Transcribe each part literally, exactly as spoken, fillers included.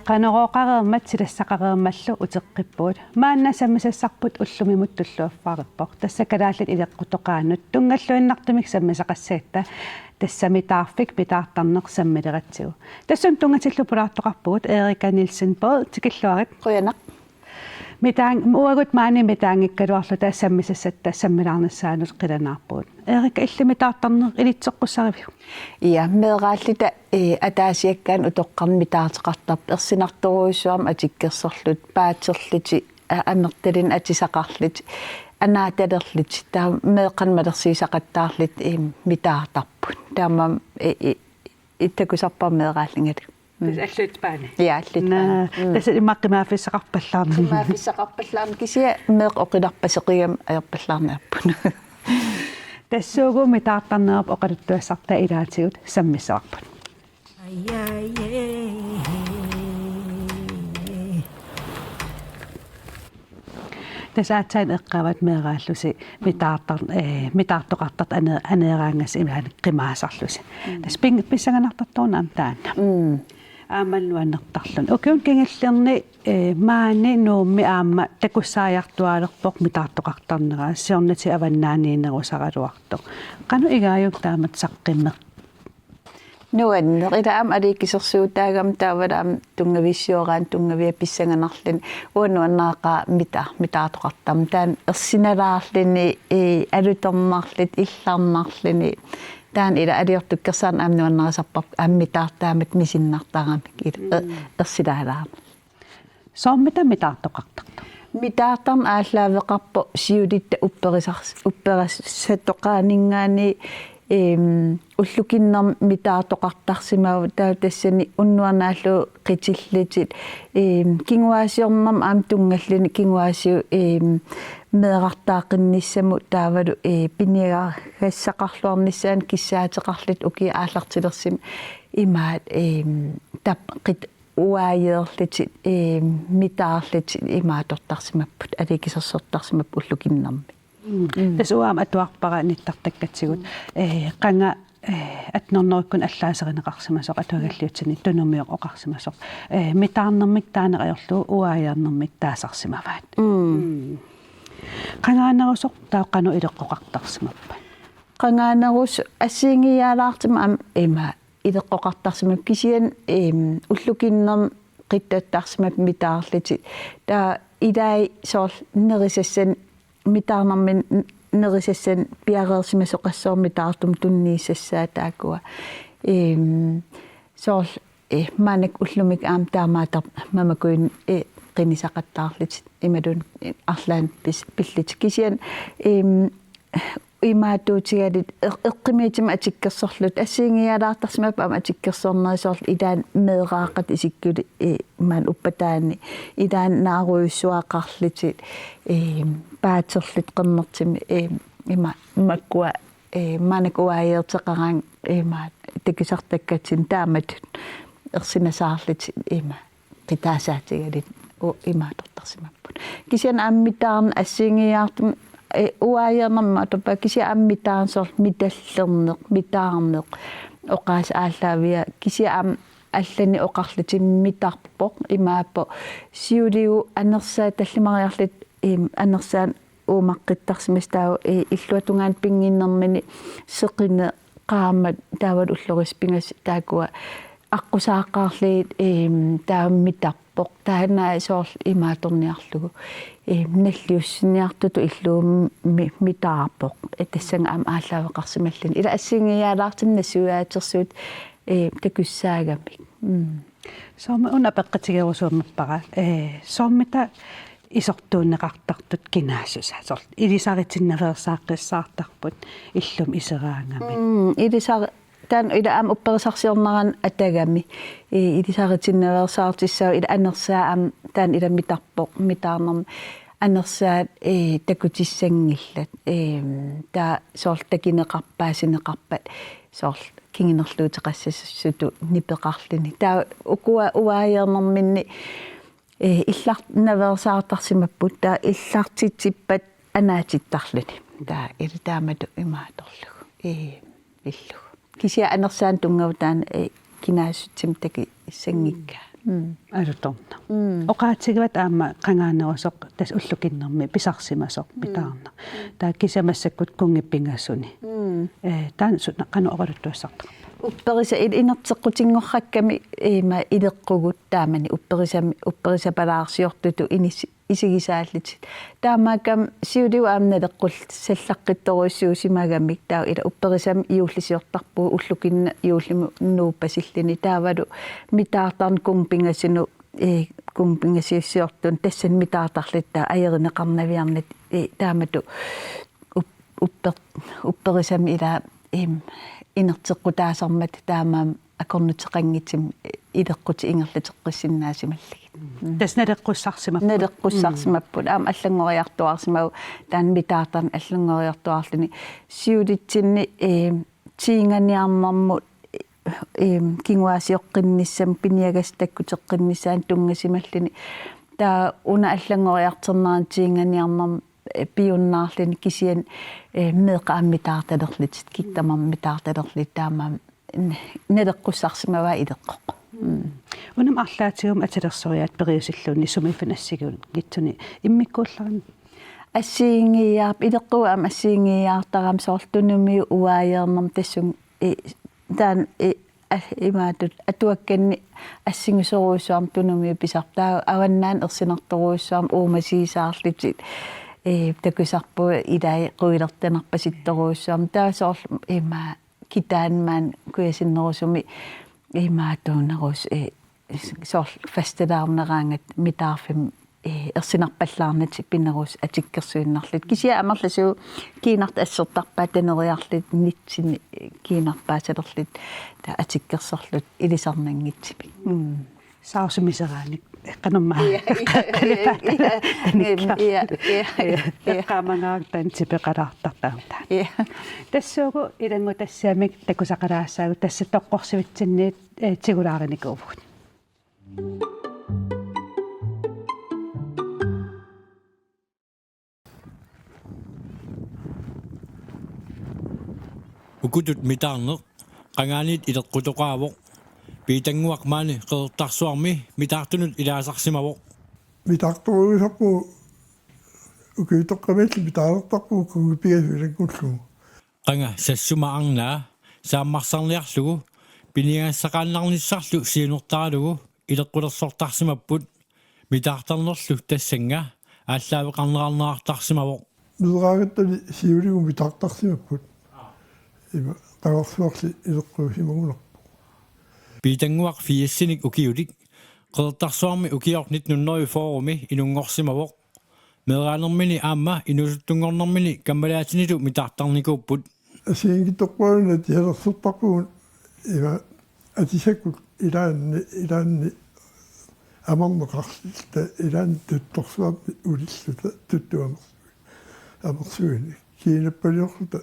Qanorooqareermat silassaqareermallu uteqqippugut. Maanna sammisassarput ullumimut tulluuffaarippoq. Tassa kalaallit ileqqutoqaannut tunngalluinnartumik sammisaqassagatta, tassa mitaarfik mitaartarneq sammileratsigu. Tassunga tunngatillu pulaartoqarpugut Erika Nielsen Boll, tikilluarit. Qujanaq. Mitaang-, uagut maani mitaanngikkaluarluta sammisassatta sammilaarnissaanut qilanaarpugut. Erika, illit mitaartarneq ilitseqqussariviuk? Ja, meeraalluta, eh, ataasiakkaanut utoqqarnut mitaartoqartarput, ersinartorujussuarmik atikkersorluta, paatserluta, a-, amertalinnut atisaqarluta, anaatalerluta, taava meeqqanut malersuisaqattaarluta, eh, mitaartarput. Taamaammat, eh, eh, ittakusarpara meeraallungalu. Mm. Tassa alluitsup maani? Ja, alluitsup maani. Naa, mm, tassa immaqa qimaaffissaqarpallaarneq. Qimaaffissaqarpallaarneq, kisianni meeqqat oqilarput seqigamik ajorpallaarneq aappunga. Tassuugu mitaartarnerup oqaluttuassartaa ilaatigut sammissavarput. Tassa aatsaat eqqaavat meeraallusi mitaartar-, eh, mitaartoqartartut ane-, aneeraangassi ilaanni qimaasarlusi. Mm. Tassa ping-, pissanganartartoruna aamma taanna. Mm. Aamma nuannertarluni. Ukiuni kingullerni, eh, maani Nuummi aamma takussaajartuaalerpoq mitaartoqartarnera, siornatigut avannaaniinnerusaraluartoq. Qanoq igaajuk taamatut saqqummer-, Nuanneq, ila aamma aliikkusersuutaagami taavalu aamma tunngavissiooraanni tunngavia pissanganarluni. Uanga nuannaraqaaq mita-, mitaartoqartarmat. Taanna ersinalaarluni, ii, alutornarluta, illarnarluni. Taanna ila aliortukkersaarneq aamma nuannarisarparput aamma mitaartarmat misinnartaramik ila, e-, mm, ersilaalaarneq. Soormita mitaartoqartartoq? Mitaartarneq aallaaveqarpoq siulitta upperisars-, upperisattoqarninngaanniit, eem, ullukinnermik mitaartoqartarsimavoq, taava tassani unnuarnaallu qitillutit, eem, kinguaassiornermik aamma tunngalluni kinguaassiuut, eem, meerartaaqqinnissamut taavalu, ee, piniagassaqarluarnissaanut kissaateqarluta ukiut aallartilersumik imaat, eem, tap-, qit-, uaajeerlutit, ee, mitaarlutit imaattortarsimapput, aliikkusersortarsimapput ullukinnermi. Mm. Mm. Tassa uanga aamma atuarpara nittartakkatigut, mm, ee, qanga, ee, atten hundredekkunni allaaserineqarsimasoq, atuagagdliutsinni Tunumioq oqarsimasoq. Ee, mitaarnermik taaneq ajorlugu uaajeernermik taasarsimavaat. Mm. Mm. Qangaanerusoq taava qanoq ileqqoqartarsimappat? Qangaanerusoq assigiiaalaartumik aamma ima ileqqoqartarsimapput kisianni, eem, ullukinnermik qittattarsimapput mitaarlutit. Taava ilai soorlu nerisassanik mitaarnermini n-, nerisassanik piareersimasoqassaaq mitaartumik tunniussassaat taakkua. Eem, soorlu, eh, maannakkut ullumikkut aamma taamaattarpoq mamakuin, eh, qinisaqattaarlutit imaluunniit, eh, arlaannik pis-, pillutit. Kisianni, eem, imaattuutigaluta eq-, eqqumiitsunik atikkersorluta assigiiaalaartarsimapput aamma atikkersornerit soorlu ilaanni meeraaqqat isikkulik, ee, maani uppataani ilaanni naarujussuaqarlutit, ee, paatserlutit qernertumik, ee, ima makkua, ee, maannakkut uaajeerteqaraangat ima takusartakkatsinnut taamatut ersinasaarlutit ima qitaasaatigaluta u-, imaattortarsimapput. Kisianni aamma mitaarneq assigiiaartumik, eh, uaajeernermik imaattorpaa, kisianni aamma mitaarneq soorlu mitallerneq, mitaarneq, oqaaseq aallaavigaa, kisianni aamma allanik oqarlutit mitarpoq, imaappoq siuligut anersaat tallimariarlutit, im, anersaat uumaqqittarsimasoq taava, eh, illuatungaanut pinnginnermini seqineq, qaammat taavalu ullorissut pingasut taakkua aqqusaaqqaarlugit, eem, taava mitarpoq. Taanna soorlu imaattorniarlugu, eem, nalliussiniartutut illugu mi-, mitaarpoq. Ee, tassannga aamma aallaaveqarsimalluni. Ila assigiiaalaartumik nassuiaatersuut, eem, takussaagamik. Mm. Soormi una apeqqutigerusuummappara, ee, soormita isortuunneqartartut kinaassusaat, soorlu ilisaritinnaveersaaqqissaartarput illumi iseraangami. Mm, ilisar-, taanna ila aamma upperisarsiornerani atagami. I-, ilisaritinnaveersaartussaavoq ila anersaat aamma taanna ila mitarpoq, mitaarnermik anersaat, ee, takutissanngillat. Eem, taava soorlu takuneqarpat, paasineqarpat. soorlu kingunerluuteqassasoq nipeqarluni. Taava ukua uaajeernerminni, eh, illar-, naveersaartarsimapput, taava illartitsippat anaatittarluni. Taava illit taamatut imaatorlugu. Eh, illugu. Kisianni anersaanut tunngavut taanna, eh, kinaassutsimi takussanngikkaa. Mm. Alutornaq. Mm. Oqaatigivat aamma qangaanerusoq tassa ullukinnermi pisarsimasoq, mm, mitaarneq. Taava kisianni massakkut kunngipingasuni. Mm. Eh, taanna suna qanoq oqaluttuassartaqarpa? Upperisa-, il-, inerteqqutinngorrakkami, eh, ima ileqqugut taamani upperisami, upperisapalaarsiortutut inis-, isigisaallutik. Taamaakkami siuliani aamma naleqqullutik sallaqqittorujussuusimagamik, taava ila upperisami juullisiortarpugut ullukinneq juullimut nuuppasilluni, taavalu mitaartarneq kunngipingasunut, eh, kunngipingasuussiortunut tassani mitaartarlutik taava ajorineqarnaviarnagit, eh, taamatut up-, upper-, upperisami ila, em, inerteqqutaasarmata taamaammat akornuteqanngitsumik ileqqutit ingerlateqqissinnaasimallutik. Mm. Tassa naleqqussarsimapput. Naleqqussarsimapput. Mm. Aamma allanngoriartuaarsimavoq taanna mitaartarneq allanngoriartuaarluni. Siulitsinni, eh, tiinganiarnermut, eh, kinguaasioqqinnissamut, piniagassat takkuteqqinnissaannut tunngasimalluni. Taava una allanngoriartornerani tiinganiarnermut, eh, piunnaarluni kisianni, eh, meeqqat aamma mitaartalerlutik, kikkut tamarmik mitaartalerlutik taamaammat naleqqussarsimavaa ileqqoq. Mm. Unami arlaatigummi atilersoriaat periusilluunniit sumiiffinni assigiinngitsuni immikkuullaramik? Assigiinngiiaarput, ileqqugut aamma assigiinngiiaartaramik soorlu tunumiut uaajeernermut tassunga, eh, taanna, eh, a-, imaattoq atuakkanni assingusorujussuarmik tunumiut pisarput. Taava avannaani ersinartorujussuarmik uumasiisaarlutik, eh, takusarpugut ilai quilertanerpasittorujussuarmik. Taava soorlu ima kitaani maani kujasinnerusumi imaattuunerus, eh, soorlu fastelavneraangat mitaarfimmi, eh, ersinarpallaarnatik pinerusut atikkersuinnarlutik. Kisianni amerlasuut kiinartut assertarpaat taneriarlutik nitsinni, eh, kiinarpaasalerlutik taava atikkersorlutik ilisarnanngitsumik. Mm. Saarsumiseraanik qanormaa. Ja, ja, ja, ja. Tanikka. Ja, ja, ja, ja. Eqqaamangaartaanni tipeqalaartartartaa. Ja. Tassuugu ilanngutassiamik takusaqalaassaagut, tassa toqqorsivitsinniit, eh, tigulaarinikuuvugut. Ukutut mitaarneq qangaaniit ileqqutoqaavoq. Piitannguaq maani Qeqertarsuarmi mitaartunut ilaasarsimavoq. Mitaartorujussuarpugut, ukiutoqqamiilli mitaartarpugut kunngipingasut ilanngullugu. Qanga Sassuma arnaa saammarsarniarlugu piniagassaqaannarnissarlu siunertaralugu ileqqulersortarsimapput. Mitaartarnerlu tassannga aallaaveqarnerarneqartarsimavoq. Meeraagattali siuligut mitaartarsimapput. Ima qangarsuarli ileqquusimagunarpoq. Piitannguaq firsinik ukiulik Qeqertarsuarmi ukioq nitten hundrede og fyrremi inunngorsimavoq. Meeraanermini aamma inuusuttunngornermini kammalaatinilu mitaartarnikuupput. Assigiinngitsorpassuarnik atisalersortarpugut ima atisakkut ilaanni, ilaanni amerneqarluta, ilaanni tuttorsuarmi ulilluta, tuttuamersu-, amersuineq. Kiinappaliorluta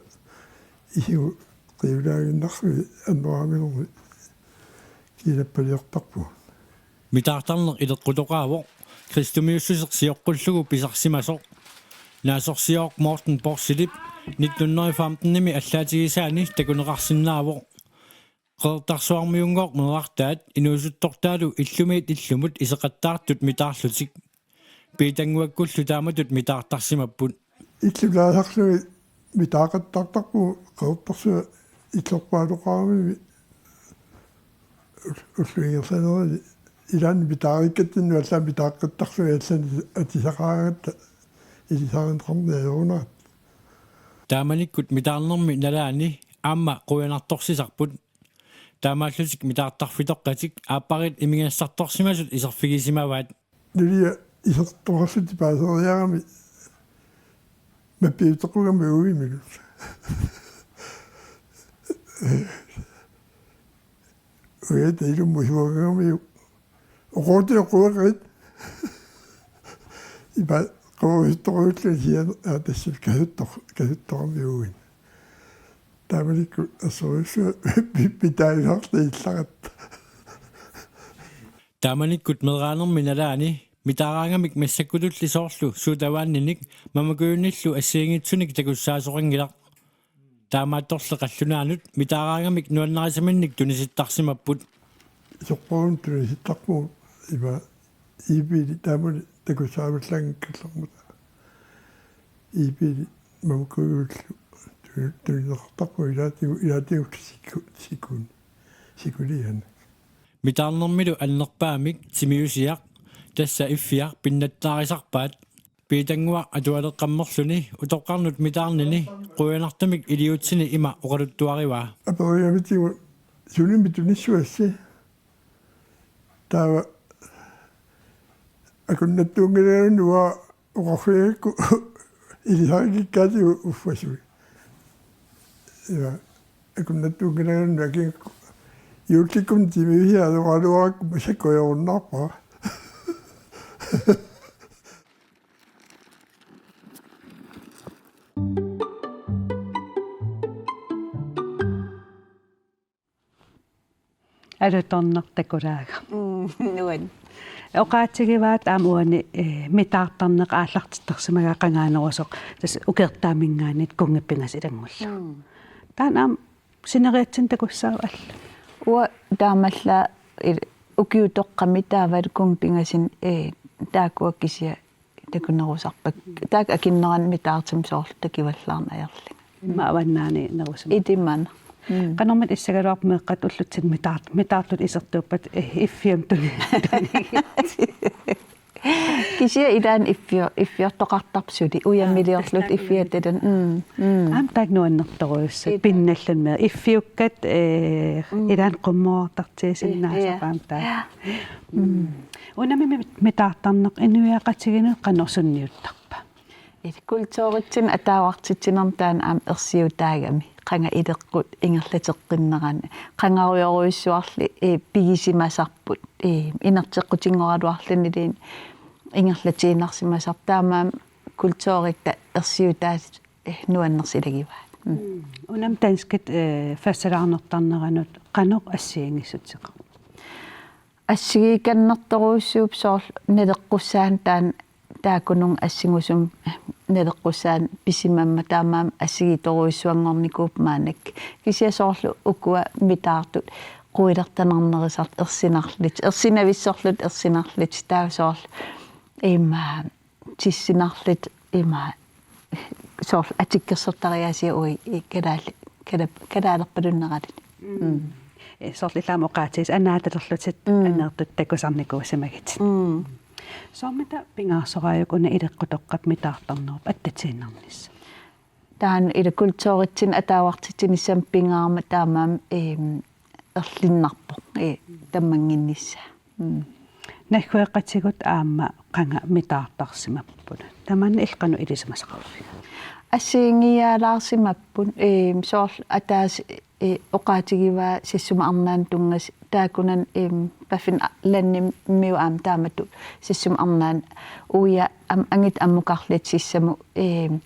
isigut qiulaaginnarlugit annoraaminermi kiinappaliortarpugut. Mitaartarneq ileqqutoqaavoq kristumiussuseq sioqqullugu pisarsimasoq. Naasorsioq Morten Porschelip nitten hundrede og femtenimi allaatigisaani takuneqarsinnaavoq. Qeqertarsuarmiunngooq meerartaat inuusuttortaalu illumiit illumut iseqattaartut mitaarlutik. Piitannguakkullu taamatut mitaartarsimapput. Illut ilaasarlugit mitaaqattaartarpugut Qeqertarsuaq illorpaaloqaramigami ul-, ullup ingerlanerani ilaanni mitaarikkatsinnut allaat mitaaqattaarlugit allanik atisaqaagatta ilisarineqarneq ajorunarpoq. Taamanikkut mitaarnermi nalaani aamma qujanartorsisarput. Taamaallutik mitaartarfitoqqatik aappariit imigassartorsimasut iserfigisimavaat. Nulia isertoqarlutik paaseriarami mappiuteqqugami uiminut. Uiata ilumut suagamiuk. Oqooti oqoeqit. Ipa qooruttoruullun sian aatassut kasuttoq, kasuttorami uin. Taamanikkut assorsuaq pi-, pitaavisarlu illaqatta. Taamanikkut meeraanermi nalaani mitaaraangamik massakkutulli soorlu suut tavaanninik mamakujunillu assigiinngitsunik takussaasoqanngilaq. Taamaattorli qallunaanut mitaaraangamik nuannarisimannik tunisittarsimapput. Soqquun tunisittarpugut ima iipiili taamani takussaavallaanngikkallarmata. Iipiili mamakujullu tu-, tunineqartarpugut ilaatigut, ilaatigut siku-, sikun-, sikuliani. Mitaarnermilu annerpaamik timiusiaq, tassa iffiaq pinnattaarisarpaat. Piitannguaq atualeqqammerluni utoqqarnut mitaarnini qujanartumik iliuutsini ima oqaluttuarivaa. Aperigamitigut sunimi tunissavassi. Taava akunnattuunngilagut uanga oqarfigaakku ilisarikikkaatigut uffasui. Ja akunnattuunngilagut akikku juullikkut timiusiaq oqaluarakku massakkut ajorunnaarpara. Alutornaq takulaagaq. Mm, nuann. Oqaatigivaat aamma uani, eh, mitaartarneq aallartittarsimagaat qangaanerusoq. Tassa ukiortaaminngaanniit kunngipingasut ilanngullugu. Mm. Taanna aamma sineriatsinni takussavat alla. Uanga taamaallaat il-, ukiutoqqami taavalu kunngipingasuni, eh, taakkua kisiat takunerusarpakka. Taakku akinnerani mitaartumik soorlu takivallaarneq ajorlugit. Immaqa avannaani nerusumik. Itimaana. Mm. Qanormita issagaluarpat meeqqat ullutsinni mitaart-, mitaartut isertuuppat, eh, iffiummik tuni-, tuni-. Kisianni ilaanni iffio-, iffiortoqartarput suli. Ujamiliorlutik. Aa, iffiataluunniit. Mm, mm. Aamma taakku nuannertorujussuit. Ita. Pinnalluni meeqqat iffiukkat, eh, mm, ilaanni qummoortartigisinnaasarput aamma taakku. Ja. Mm. Unami mi-, mitaartarneq inuiaqatigiinnut qanoq sunniuttarpa? Ila kulturitsinnut ataavartitsinermi taanna aamma ersiutaagami. Qanga ileqqut ingerlateqqinnerani. Qangarujorujussuarli, eh, pigisimasarput. Eh, inerteqqutinngorluarluniluunniit ingerlatiinnarsimasarput. Taamaammat kulturitta ersiutaasut, eh, nuannersut ilagivaat. Mm. Mm. Unami danskit, eh, fastelavneqarneranut qanoq assigiinngissuteqarpa? Assigiikannertorujussuupput soorlu naleqqussaanut taanna taakkununnga assingusumik naleqqussaanut pisimammat taamaammat assigiitorujussuanngornikuupput maannakkut. Kisianni soorlu ukua mitaartut quilertanarnerisartut ersinarlutik, ersinavissorlutik ersinarlutik taava soorlu ima tissinarlutik ima soorlu atikkersortariaaseq uagut i kalaal-, kala-, kalaalerpalunneraluni. Mm. Mm. Eh, soorlu illit aamma oqaatigisoq anaatalerlutit, mm, annertuumik takusarnikuusimagitit. Mm. Soormita pingaarsoraajuk una ileqqutoqqap mitaartarnerup attatiinnarnissaq? Taanna ila kulturitsinnut ataavartitsinissamut pingaarmat taamaammat, eem, erlinnarpoq, ee, tammannginnissaa. Mm. Naggueqatigut aamma qanga mitaartarsimapput. Tamanna illit qanoq ilisimasaqarfiga? Assigiinngiiaalaarsimapput, eem, soorlu ataaseq, ee, oqaatigivaa Sassuma Arnaannut tunngasut taakkunani, eem, Paffinlandiup aamma taamatut Sassuma Arnaannut uia am-, angit ammukarlutik sissamut, eem,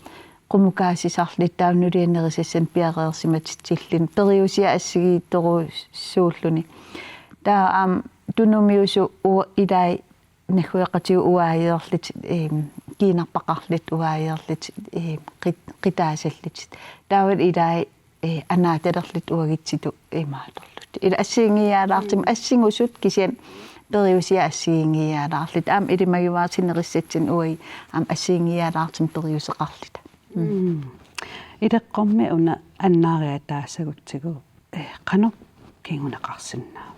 qumukaasisarlutik taava nulianerisassanik piareersimatitsilluni periusiat assigiittorujussuulluni. Taava aamma tunumiusut u-, ilai naggueqatigut uaajeerlutik, eem, kiinarpaqarlutik uaajeerlutik, eem, qit-, qitaasallutik. Taavalu ilai, ee, anaatalerlutik uagutsitut imaatorlutik. Ila assigiinngiiaalaartumik, mm, assingusut kisianni periusiat assigiinngiiaalaarlutik. Aamma ilimagivara sinerissatsinni uagut aamma assigiinngiiaalaartumik periuseqarluta. Mm. Mm. Ileqqormi una annaariataassagutsigu, eh, qanoq kinguneqarsinnaava?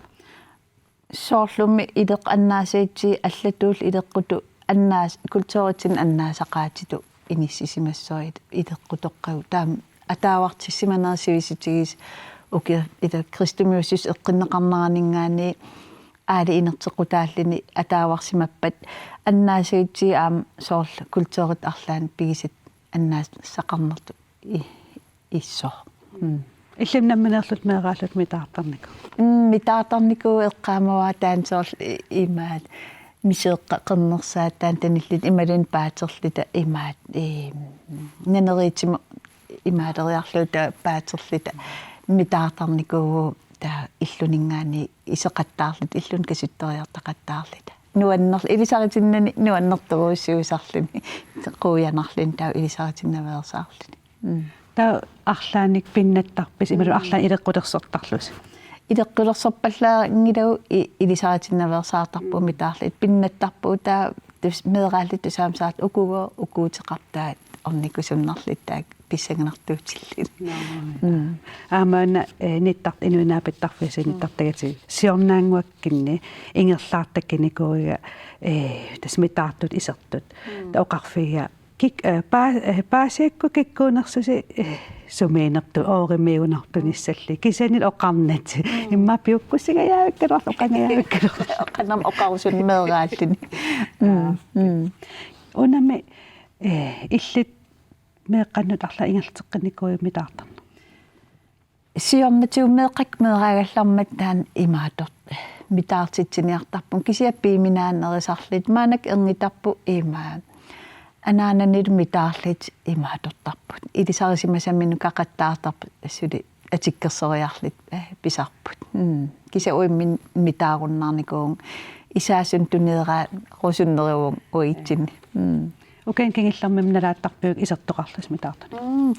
Soorlumi ileq-, annaasagutsigit allatuullu ileqqutut annaas-, kulturitsinnut annaasaqaatitut inissisimassavat ileqqutoqqagut. Taama ataavartissimanerit sivisutigisut ukiut ila kristumiussuseq eqqunneqarneraninngaanniit aali inerteqqutaalluni ataavarsimappat annaasagutsigit aamma soorlu kulturit arlaanni pigisat annaasaqarnertut i-, issoq. Mm. Illit nammineerlutit meeraallutit mitaartarnikuuit? Mm, mitaartarnikuuvoq, eqqaamavara taanna soorlu i-, imaat miseeqqat qernersaat taanna tanillutik imaluunniit paaterluta imaat, ee, naneriutimut imaaleriarlugu taava paaterluta mitaartarnikuuvugut taava illuninngaanniit iseqattaarluta, illuni kasuttoriartaqattaarluta. Nuanner-, ilisaritinnani nuannertorujussuusarluni, quianarluni taava ilisaritinnaveersaarluni. Mm. Taava arlaannik pinnattarpisi, imaluunniit arlaannik ileqqulersortarlusi? Ileqqulersorpallaanngilagut i-, ilisaritinnaveersaartarpugut mitaarluta. Pinnattarpugut taava tus-, meeraalluta tusaamsaat ukugooq ukuuteqartaat ornikusunnerluta taava pissanganartuutilluni. Nå, mm. Aamma una, eh, nittar-, inuinnaapittarfissi nittartagatsigu. Siornaannguakkinni ingerlaartakinikuuiga, eh, tassa mitaartut isertut. Mm. Taava oqarfigiga kik-, eh, paa-, eh, paasiakku kikkuunersusi, eh, sumiinnertu-, oorimiigunartunissalli. Kisianni oqarnat. Mm. Immaqa piukkussingajavikkaluarluni, oqangajavikkaluarluni. Oqarnarmi oqarusunneq meeraalluni. Mm, mm. Unami, eh, illit meeqqannut arlaat ingerlateqqinnikuuiuk mitaartarneq? Siornatigut meeqqakka meeraagallarmata taanna imaattoq mitaartitsiniartarpunga, kisianni piiminaanerisarluta. Maannakkut ernitarput imaa. Anaananilu mitaarluta imaattortarput. Ilisarisimasaminnut kaqattaartarput suli atikkersoriarluta, eh, pisarput. Mm. Kisianni uimmin mitaarunnaarnikuuvunga. Isaasut tuneeraarusunneruvugut uagutsinnit. Mm. Ukiuni kingullermi nalaattarpiuk isertoqarlusi mitaartunik? Mm.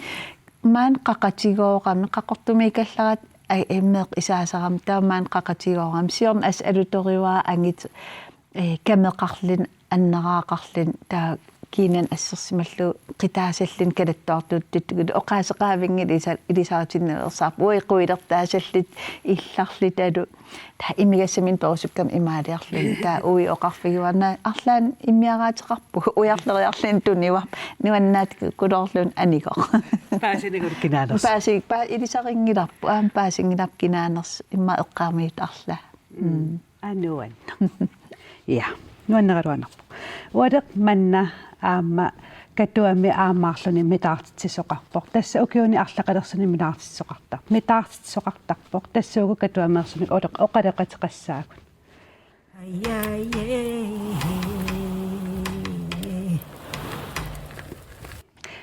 Maani qaqatigoorami, Qaqortumiikkallarata, ai, ai, meeqqat isaasarami, taava maani qaqatigoorami, siorna assut alutoriuara angit, eh, kameqarluni, anneraaqarluni, taava kiinanni assersimallugu qitaasalluni kalattoortuuttuttugut, oqaaseqaavinngilaq ilisa-, ilisaritinnaveersaarput, uagut quilertaasalluta illarlutalu. Taava imigassaminnik perusukkama imaaliarluni. Taava uagut oqarfigaarput arlaannik immiaraateqarpugut, ujarleriarluni tunivarput, nuannaartikkukululoorluni anigooq. Paasinikuuvoq kinaanersoq. Paasi-, pa-, ilisarinngilarput, aamma paasinngilarput kinaanersoq, immaqa eqqaamiut arlaat. Mm. Mm. Aa, nuann-. Ja, nuanneraluarpoq. Ualeq manna aamma Katuami aammaarluni mitaartitsisoqarpoq. Tassa ukiuni arlaqalersuni mitaartitsisoqartar-, mitaartitsisoqartarpoq. Tassa uku Katuameersunik oqaloq-, oqaloqateqassaagut.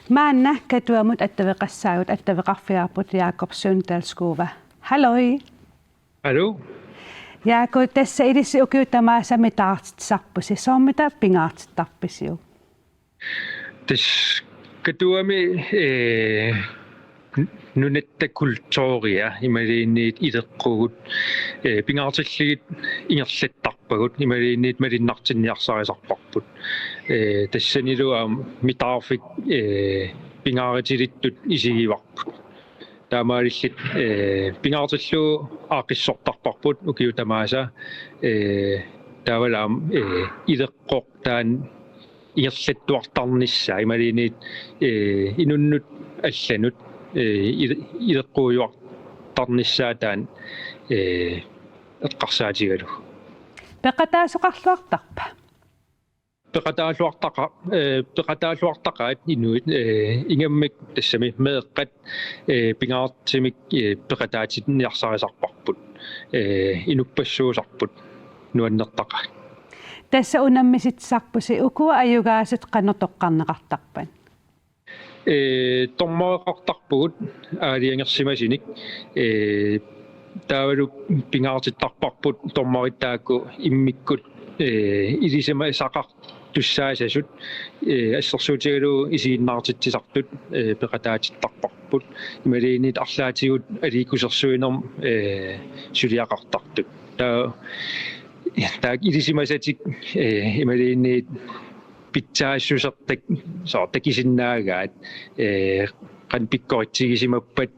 Maanna Katuamut attaveqassaagut, attaveqarfigaarput Jakob Sundal Skova. Halløj. Hallo. Jakob, tassa ilissi ukiut tamaasa mitaartitsisarpusi. Soormita pingaartittarpisiuk? Tassa Katuami, eh, nunatta kulturia imaluunniit ileqqugut, eh, pingaartillugit ingerlattarpagut imaluunniit malunnartinniarsarisarparput. Eh, tassanilu aamma mitaarfik, eh, pingaarutilluttut isigivarput. Taamaalilluta, eh, pingaartillugu aaqqissortarparput ukiut tamaasa, eh, taavalu aamma, eh, ileqqoq taanna ingerlattuartarnissaa imaluunniit, eh, inunnut allanut, eh, ile-, ileqquujuartarnissaa taanna, eh, eqqarsaatigalugu. Peqataasoqarluartarpa? Peqataalluartaqa-, eh, peqataalluartaqaat inuit, eh, ingammik tassami meeqqat, eh, pingaartumik, eh, peqataatinniarsarisarparput, eh, inuppassuusarput nuannertaqaat. Tassa unammisussarpusi, ukua ajugaasut qanoq toqqarneqartarpat? Eh, dommereqartarpugut aalajangersimasunik, eh, taavalu pingaartittarparput dommerit taakku immikkut, eh, ilisimasaqartussaasasut, eh, assersuutigalugu isiginnaartitsisartut, eh, peqataatittarparput. Imaluunniit arlaatigut aliikkusersuinermut, eh, suliaqartartut. Taava, taakku ilisimasatik, eh, imaluunniit pitsaassusertik, soorlu takusinnaagaat, eh, qanoq pikkoritsigisimappat,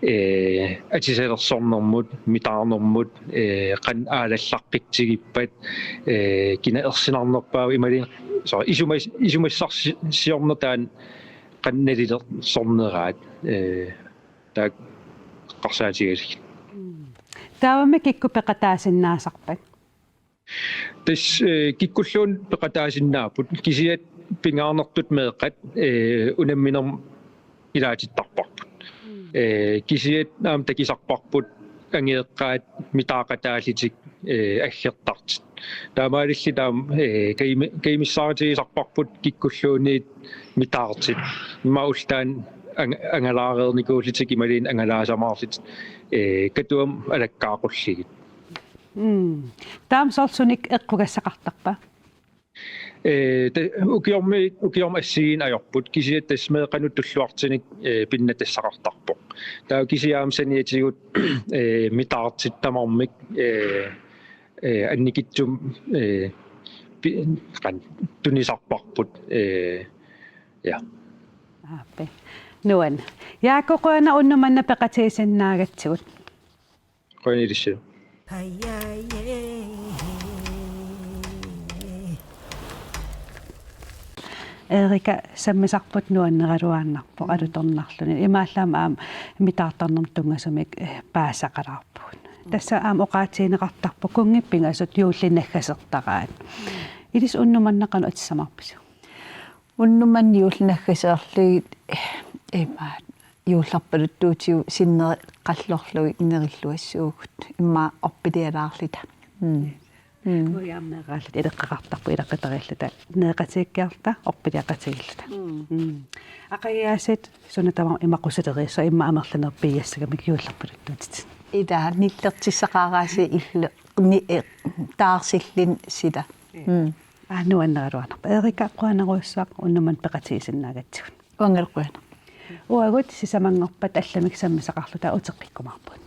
eh, atisalersornermut, mitaarnermut, eh, qanoq aalallaqqitsigippat, eh, kina ersinarnerpaava imaluunniit, soorlu isumas-, isumassarsi-, siorna taanna qanoq nalilersorneraat, eh, taakku eqqarsaatigalugit. Taavami kikkut peqataasinnaasarpat? Tassa, eh, kikkulluunniit peqataasinnaapput, kisianni pingaarnertut meeqqat, eh, unamminermut ilaatittarparput. Mm. Eh, kisianni aamma takusarparput angajoqqaat mitaaqataallutik, eh, aggertartut. Taamaalilluta aamma, eh, kajumi-, kajumissaarutigisarparput kikkulluunniit mitaartut. Immaqa ulloq taanna Ang-, angalaareernikuullutik imaluunniit angalaasamaarlutik, ee, Katuami alakkaaqullugit. Mm. Taama soorlu sunik eqqugassaqartarpa? Ee, te-, ukiormi, ukiormi assigiinngitsorpassuit kisianni tassa meeqqanut tulluartunik, ee, pinnatassaqartarpoq. Taava kisianni aamma saniatigut, ee, mitaartut tamarmik, ee, ee, annikitsumik, ee, pi-, qan-, tunisarparput, ee, ja. Aappi. Nuann. Jaaku, qujanaq unnuk manna peqatigisinnaagatsigut. Qujanaq ilissilu. Erika, sammisarput nuanneraluaannarpoq alutornarluni. Imaallaat aamma mitaartarnermut tunngasumik, eh, paasisaqalaarpugut. Tassa aamma oqaatigineqartarpoq kunngit pingasut juulli naggasertaraat. Ilissi unnuk manna qanoq atissavarpisiuk? Unnuk manna juulli naggaserlugit, eh, imaat juullerpaluttuutigut sinneri qallorlugit nerilluassuugut. Immaqa orpilialaarluta. Mm. Mm. Uanga aamma meeraalluta ileqqaqartarpoq ilaquttarilluta. Nereqatigiikkiarluta, orpiliaqatigiilluta. Mm. Mm. Aqagu aasiit suna tamarmi imaqusileriissavat immaqa amerlanerit piiassagamik juullerpaluttuutitit. Ila nillertissaqaraasi illu ni-, eh, taarsilluni sila. Mm. Aa, nuanneraluaannarpoq. Erika, qujanarujussuaq unnuk manna peqatigisinnaagatsigut. Uangalu qujanaq. Uagut sisamanngorpat allamik sammisaqarluta uteqqikkumaarpugut.